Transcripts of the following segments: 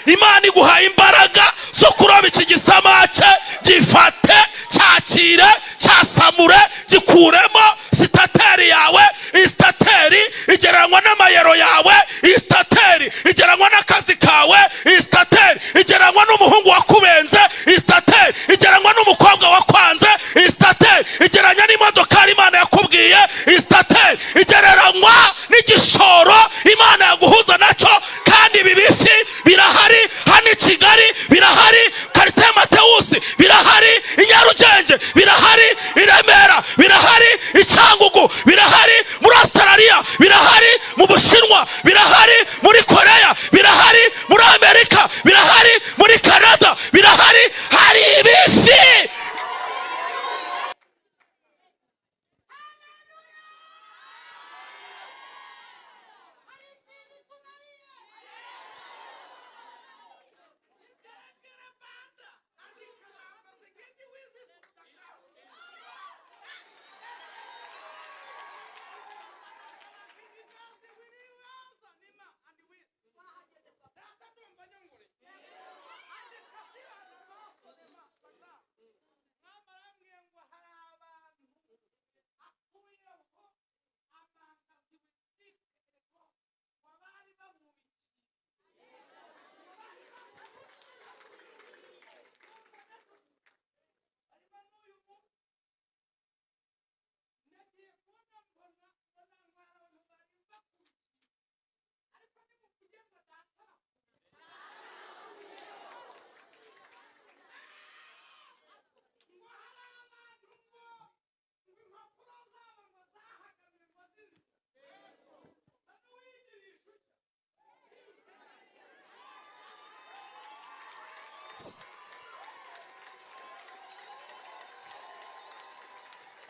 Imana iguhaye imbaraga zo kuroba iki gisamake. Gifate, cyakire, cyasamure, gikuremo sitateri yawe. Iyi sitateri igereranywa n'amayero yawe, iyi sitateri igereranywa n'akazi kawe, iyi sitateri igereranywa n'umuhungu wakubenze, iyi sitateri igereranywa n'umukobwa wakwanze, iyi sitateri igereranywa n'imodokari Imana yakubwiye, iyi sitateri igereranywa n'igishoro Imana yaguhuza nacyo. Kandi ibi bifi birahari hano i Kigali, birahari karitsiye Matewusi, birahari i Nyarugenge, birahari i Remera, birahari i Cyangugu, birahari muri Australia, birahari mu Bushinwa, birahari muri Koreya, birahari muri Amerika, birahari muri Canada, birahari. Hari ibifi.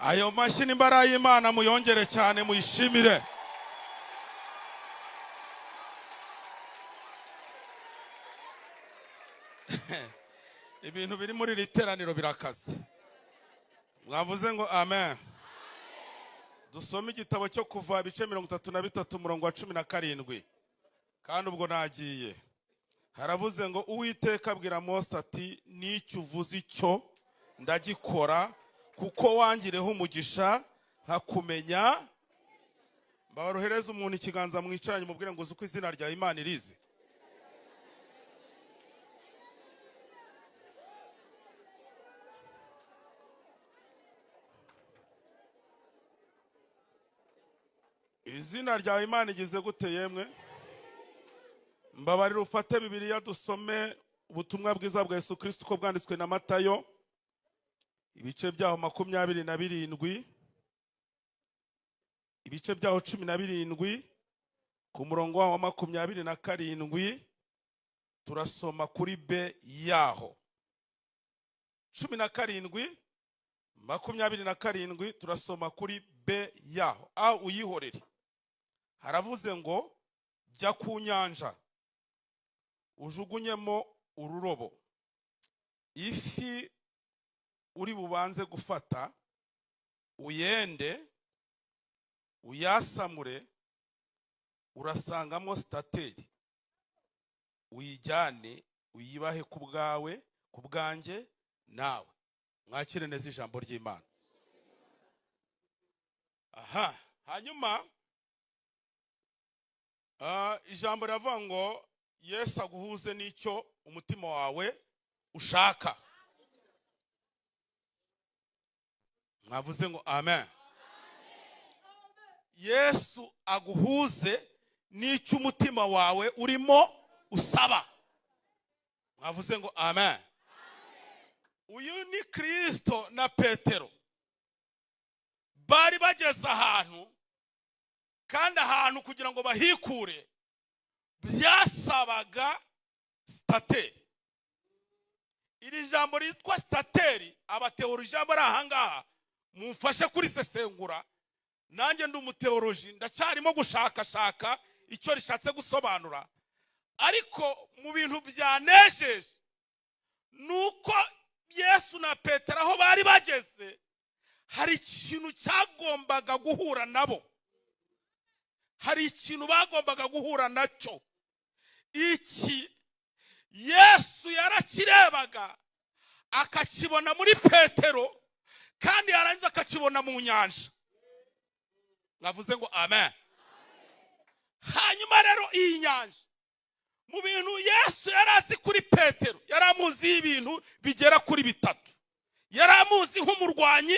Ayo mashyi n'imbaraga y'Imana muyongere cyane, muyishimire. Ibintu biri muri iri teraniro birakaze. Mwavuze ngo amen. Dusome igitabo cyo Kuva, ibice 33, umurongo wa 17. Kandi ubwo nagiye, haravuze ngo: "Uwiteka abwira Mose ati: 'N'icyo uvuze icyo ndagikora, kuko wangireho umugisha nkakumenya.'" Mbabaruhereze umuntu ikiganza mwicaranye, mubwire ngo: "Uzi uko izina rya Imana irizi?" Izina ryawe Imana igize gute yemwe? Mbabarira ufate Bibiliya, dusome ubutumwa bwiza bwa Yesu Kristo uko bwanditswe na Matayo, ibice byaho 27, ibice byaho 17, ku murongo waho wa 27. Turasoma kuri b yaho, 17, 27, turasoma kuri b yaho, a uyihorere. Haravuze ngo: "Jya ku nyanja, ujugunyemo ururobo, ifi uri bubanze gufata uyende uyasamure, urasangamo sitateri, uyijyane uyibahe ku bwawe, ku bwanjye nawe." Mwakire neza ijambo ry'Imana. Aha hanyuma ijambo riravuga ngo: "Yesu aguhuze n'icyo umutima wawe ushaka." Mwavuze ngo amen. Yesu aguhuze n'icyo umutima wawe urimo usaba. Mwavuze ngo amen. Uyu ni Kirisito na Petero, bari bageze ahantu, kandi ahantu kugira ngo bahikure byasabaga sitateri. Iri jambo ryitwa sitateri, abateoroji bari ahangaha mumfashe kurisesengura. Nanjye ndi umuteoroji, ndacyarimo gushakashaka icyo rishatse gusobanura. Ariko mu bintu byanejeje ni uko Yesu na Petero aho bari bageze hari ikintu cyagombaga guhura nabo, hari ikintu bagombaga guhura nacyo. Iki Yarakirebaga akakibona muri Petero, kandi yarangiza akakibona mu nyanja. Mwavuze ngo amen. Hanyuma rero iyi nyanja, mu bintu Yesu yari azi kuri Petero, yari amuziho ibintu bigera kuri bitatu. Yari amuzi nk'umurwanyi,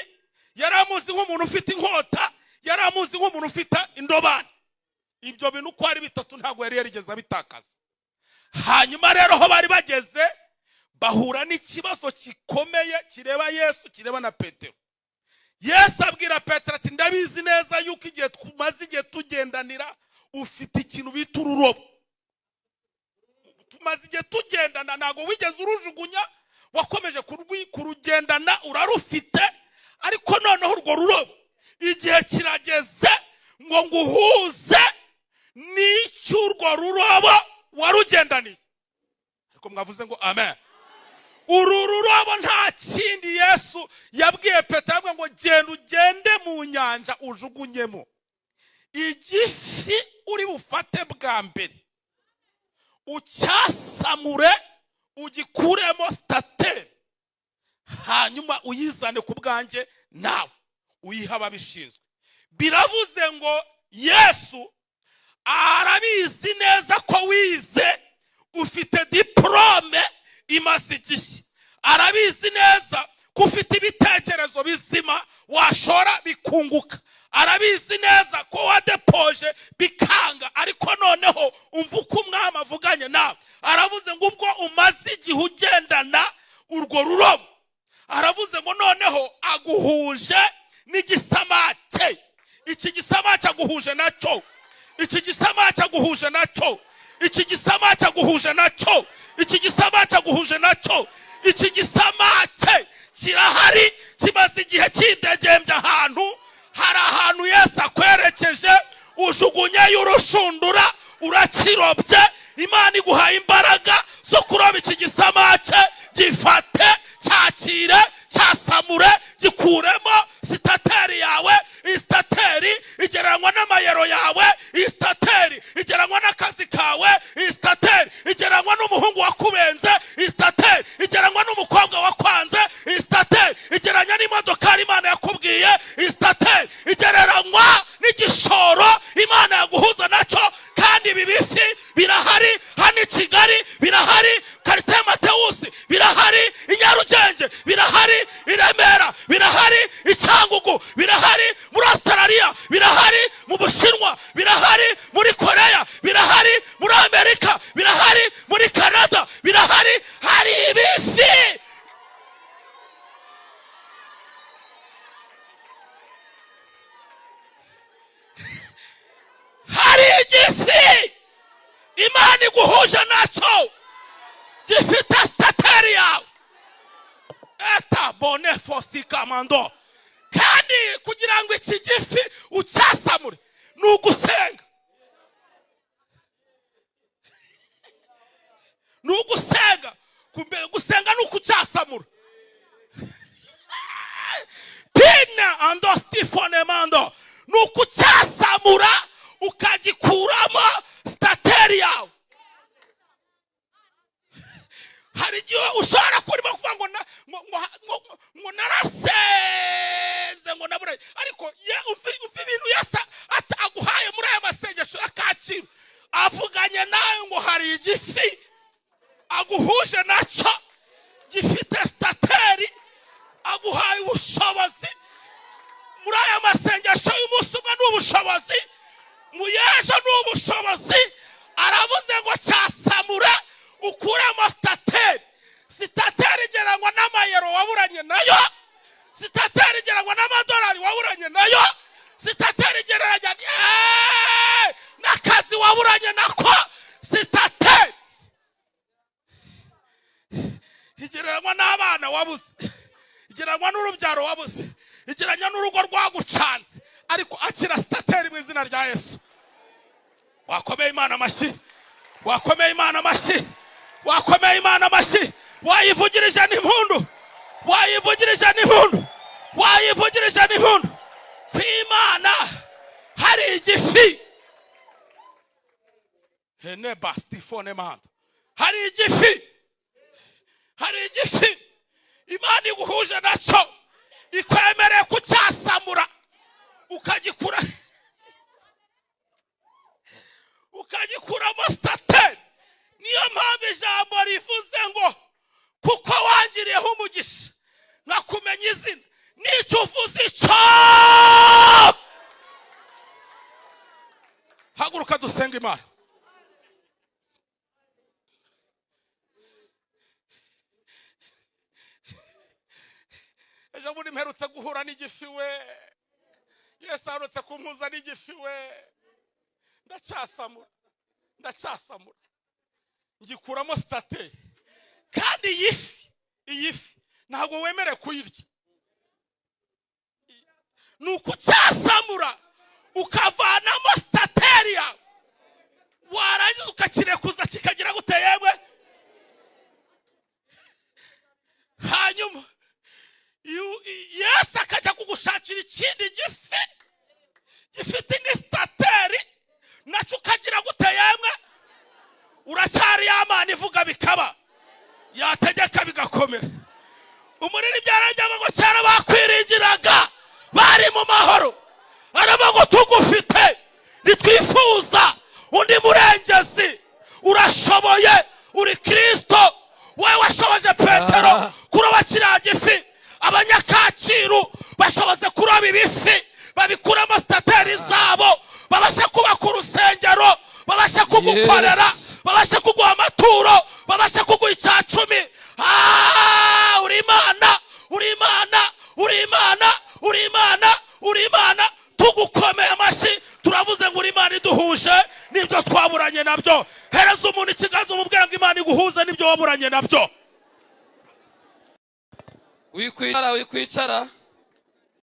yari amuzi nk'umuntu ufite inkota, yari amuzi nk'umuntu ufite indobani. Ibyo bintu uko ari bitatu ntabwo yari yarigeze abitakaza. Hanyuma rero aho bari bageze, bahura n'ikibazo gikomeye kireba Yesu, kireba na Petero. Yesu abwira Petero ati: "Ndabizi neza yuko igihe tumaze igihe tugendanira, ufite ikintu bita ururobo. Tumaze igihe tugendana, ntabwo wigeze urujugunya, wakomeje kurugendana, urarufite. Ariko noneho urwo rurobo, igihe kirageze ngo nguhuze n'icy'urwo rurobo warugendaniye." Ariko mwavuze ngo amen. Uru rurobo nta kindi Yesu yabwiye Petero, avuga ngo: "Genda, ugende mu nyanja, ujugunyemo igifi uri bufate bwa mbere, ucyasamure, ugikuremo stateri, hanyuma uyizane ku bwanjye, nawe uyihe ababishinzwe." Biravuze ngo Yesu arabizi neza ko wize, ufite diporome imaze igihe. Arabizi neza ko ufite ibitekerezo bizima washora bikunguka. Arabizi neza ko wadepoje bikanga. Ariko noneho umva uko umwami avuganye nawe. Aravuze ngo ubwo umaze igihe ugendana urwo rurobo, aravuze ngo noneho aguhuje n'igisamake. Iki gisamake aguhuje nacyo, iki gisamake aguhuje nacyo, iki gisamake aguhuje nacyo, iki gisamake aguhuje nacyo. Iki gisamake kirahari, kimaze igihe kidegembya ahantu. Hari ahantu Yesu akwerekeje, ujugunyeyo urushundura, urakirobye. Imana iguhaye imbaraga zo kuroba iki gisamake. Gifate, cyakire, cyasamure, gikuremo sitateri yawe. Iyi sitateri igereranywa n'amayero yawe, iyi sitateri igereranywa n'akazi kawe, iyi sitateri igereranywa n'umuhungu wakubenze, iyi sitateri igereranywa n'umukobwa wakwanze, iyi sitateri igereranywa n'imodokari Imana yakubwiye, iyi sitateri igereranywa n'igishoro Imana yaguhuza nacyo. Kandi ibi bifi birahari hano i Kigali, birahari karitsiye Matewusi, birahari i Nyarugenge, birahari i Remera, birahari i Cyangugu, birahari muri Australia, birahari mu Bushinwa, birahari muri Koreya, birahari muri Amerika, birahari muri Canada, birahari. Hari ibifi. Hari igifi Imana iguhuje nacyo gifite sitateri yawe eta bone fosikamando. Kandi kugira ngo iki gifi ucyasamure ni ugusenga, ni ugusenga. Gusenga ni ukucyasamura. Pina ando stifonemando, ni ukucyasamura ukagikuramo sitateri yawe. Hari igihe ushobora kurimo kuvuga ngo ngo narasenze, ngo naburaye, ariko umva ibintu Yesu aguhaye muri aya masengesho ya Kacyiru. Avuganye nawe ngo hari igifi aguhuje nacyo gifite sitateri. Aguhaye ubushobozi muri aya masengesho y'umunsi umwe, ni ubushobozi mu y'ejo, ni ubushobozi. Aravuze ngo cyasamure, ukuremo sitateri. Sitateri igereranywa n'amayero waburanye nayo, sitateri igereranywa n'amadolari waburanye nayo, sitateri igereranya n'akazi waburanye nako, sitateri igereranywa n'abana wabuze, igereranywa n'urubyaro wabuze, igereranywa n'urugo rwagucanze. Ariko akira sitateri mu izina rya Yesu. Wakomeye Imana amashyi, wakomeye Imana amashyi, wakomeye Imana amashyi, wayivugirije n'impundu, wayivugirije n'impundu, wayivugirije n'impundu. Ku Imana hari igifi hene bastifone mando, hari igifi. Imana iguhuje nacyo ikwemereye kucyasamura, ukagikura, ukagikuramo stateri. Niyo mpamvu ijambo rivuze ngo kuko wangiriyeho umugisha nkakumenya izina, n'icyo uvuze icyo. Haguruka dusenga Imana. Ejo bundi mperutse guhura n'igifi we. Yesu aherutse kumpuza n'igifi we. Ndacyasamura, ndacyasamura, ngikuramo stateri. Kandi iyi fi, iyi fi ntabwo wemerewe kuyirya. Ni ukucyasamura ukavanamo stateri yawe, warangiza ukakirekuza kikagira gute yewe? Hanyuma Yesu akajya kugushakira ikindi gifi gifite indi stateri, nacyo ukagira gute yemwe? Uracyari ya Mana ivuga bikaba, yategeka bigakomera. Umuririmbyi yarajyaga ngo kera bakwiringiraga bari mu mahoro, aravuga ngo tugufite ntitwifuza undi murengezi. Urashoboye, uri Kirisito, wowe washoboje Petero kuroba kiriya gifi. Abanyakacyiru bashoboze kuroba ibifi, babikuramo stateri zabo, babashe kubaka urusengero, babashe kugukorera, babashe kuguha amaturo, babashe kuguha icya cumi. Uri Imana, uri Imana, uri Imana, uri Imana, uri Imana. Tugukomeye amashyi, turavuze ngo uri Imana iduhuje n'ibyo twaburanye nabyo. Hereza umuntu ikiganza, umubwira ngo Imana iguhuze n'ibyo waburanye nabyo. Wikwicara, wikwicara.